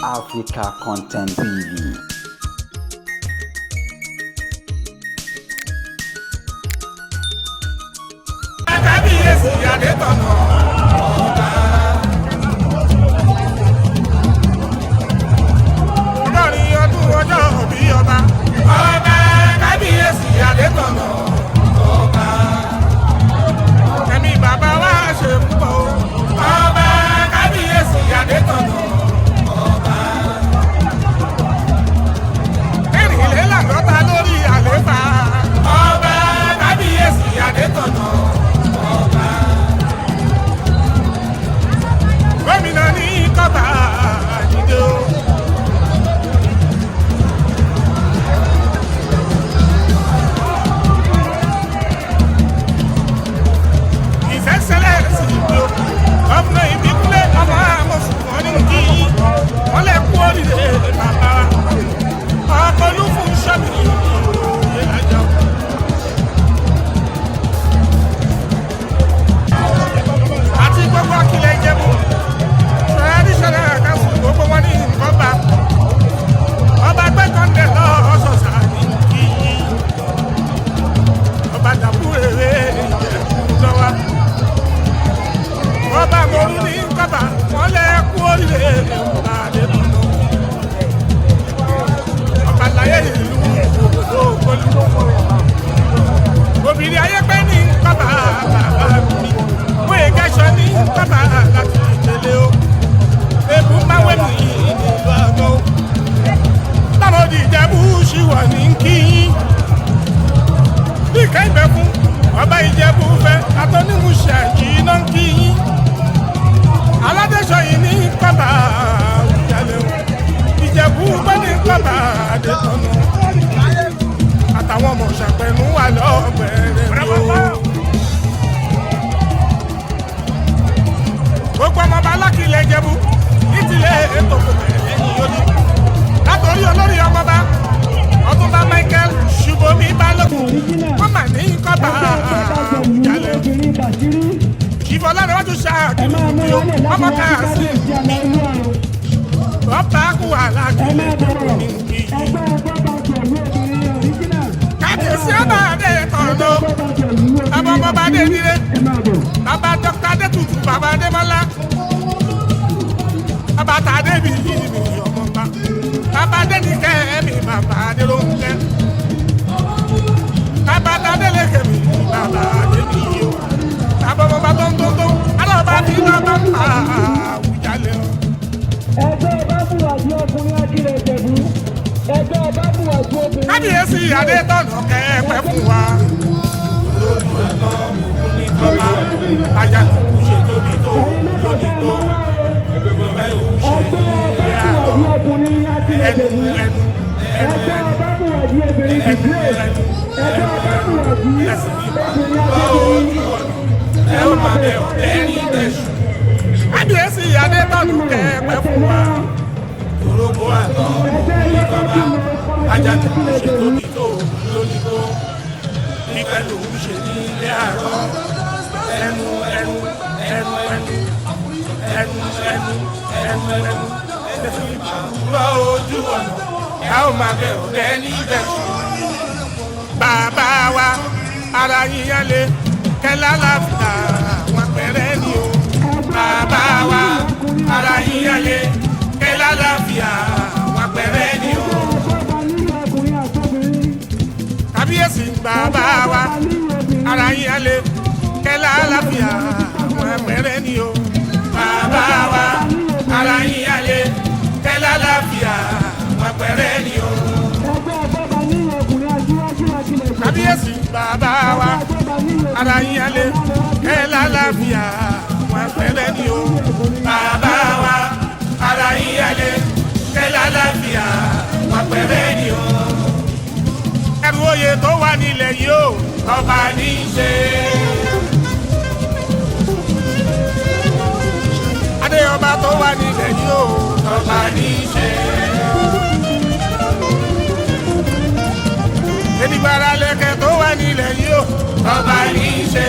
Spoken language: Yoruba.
Africa Content TV. Kábíyèsí Adétọ̀nà ọba. Ọgọ́rin ọdún ọjọ́ òbí ọba. Ọba kábíyèsí Adétọ̀nà ọba. Ẹ̀mí bàbá wa ṣe púpọ̀ o. Ọba kábíyèsí Adétọ̀nà ọba. Ẹ̀rìnlélàádọ́ta lórí àlééfà. Ọba kábíyèsí Adétọ̀nà ọba. Gómìnà ní kọ́bà àjídé o. His Excellency ìlú gómìnà Ìbíkúnlé ọmọ àmọ̀sùn wọn ní kí wọ́n lè kú oríire bàbá wa. Ọkọ̀ olúfúnṣọ́ mi ìròyìn lájọ. Àti gbogbo akilẹ̀ Ìjẹ̀bú traditional council gbogbo wọn ní nǹkan bá ọba gbẹ́kàndé lọ́sọ̀ọ̀sà ní kíyí ọba dàbú èrè Ìjẹ̀bú lọ́wọ́ ọba mọ̀rú ní kọ́ba wọn lẹ́ kú oríire ọba adébọ̀nà ọba láyé ìlú òdòdó kọlu obìnrin ayé pẹ́ ní kọ́ba bàbá mi mú ìgẹ́sọ ní kọ́ba láti ìdílé o ebu máwé mi nílùú ọgọ́ lámòdì Ìjẹ̀bú ṣì wà ní kíyín bí ìka ìbẹ̀ fún ọba Ìjẹ̀bú fẹ́ atọ́nímùsà jìnnà kíyín aládéṣọ yìí ní kọ́ba Àwùjalẹ̀ o Ìjẹ̀bú bá ní kọ́ba Adétọ̀nà àtàwọn ọmọ ṣàpẹ̀nù wà lọ́gbẹ̀rẹ̀ mi o. Gbogbo ọmọ ọba alákìlẹ̀ Ìjẹ̀bú ìtìlẹ̀ ètò kò bẹ̀rẹ̀ lẹ́yìn yóò ní. Látòrí olórí ọmọba Ọ̀túnba Michael Ṣubomi Balógun wọ́n mà ní kọ́ba Àwùjalẹ̀. Ìfọlárẹ̀wájú ṣáàkì ọmọ káàsì ọba kú alákìlẹ̀ Ìjẹ̀bú ní kí. Kábíyèsí ọba Adétọ̀nà bàbá ọmọọba Adédire bàbá dókítà Adétutù bàbá Adémọ́lá bàbá Tàdébì mi ọmọọba bàbá Adéníkẹ́ mi bàbá Adérónkẹ́ bàbá Tadélékè mi bàbá Adébíyí o bàbá ọmọọba tóńtóńtó alọ́ba tí bàbá ń pa Àwùjalẹ̀ o. Ẹgbẹ́ Bábùwàjú ọkùnrin Akílẹ̀ Ìjẹ̀bú. Ẹgbẹ́ Bábùwàjú obìnrin. Kábíyèsí Adétọ̀nà kẹ́ẹ̀pẹ́ fún wa. Ajá kò ṣe tóbi tó lónìí tó. Ẹgbẹ́ Bábùwàjú ọkùnrin Akílẹ̀ Ẹnu Ìjẹ̀bú. ẹnu ẹnu Ẹgbẹ́ Bábùwàjú obìnrin ẹnu Disgrace. ẹnu Ẹgbẹ́ Bábùwàjú ẹsìn obìnrin bá Adébíyí. ojú ọ̀nà ẹ ó máa bẹ̀ ọ̀dẹ́ ní ìtẹ̀sù. Kábíyèsí Adétọ̀nà kẹ́ẹ̀pẹ́ fún wa. Torógbó àná ìjọba ajá kò ṣe tóbi tó lónìí tó. Ìfẹ́ lòún ṣe ní ilé àárọ̀. Ẹnu ẹnu ẹnu ẹnu ẹnu ẹnu ẹnu ẹnu ẹsìn ìbàkúrọ̀ ojú ọ̀nà ẹ ó máa bẹ̀ ọ̀dẹ́ ní ìtẹ̀sù. Bàbá wa ara yíyan lé kẹlá láfíà àwọn pẹ̀rẹ́ ni o. Bàbá wa ara yíyan lé kẹlá láfíà àwọn pẹ̀rẹ́ ni o. Kábíyèsí bàbá wa ara yíyan lé kẹlá láfíà àwọn pẹ̀rẹ́ ni o. Bàbá wa ara yíyan lé kẹlá láfíà àwọn pẹ̀rẹ́ ni o. Kábíyèsí bàbá wa ara yín alẹ́ kẹ́lá láfíà wọn pẹ̀lẹ́ ni o. Bàbá wa ara yín alẹ́ kẹ́lá láfíà wọn pẹ̀lẹ́ ni o. Ẹrù oyè tó wà nílẹ̀ yìí o, ọba ní í ṣe. Adé ọba tó wà nílẹ̀ yìí o, ọba ní í ṣe. Ẹnigbára lẹ̀kẹ̀ tó wà nílẹ̀ yìí o, ọba ní í ṣe.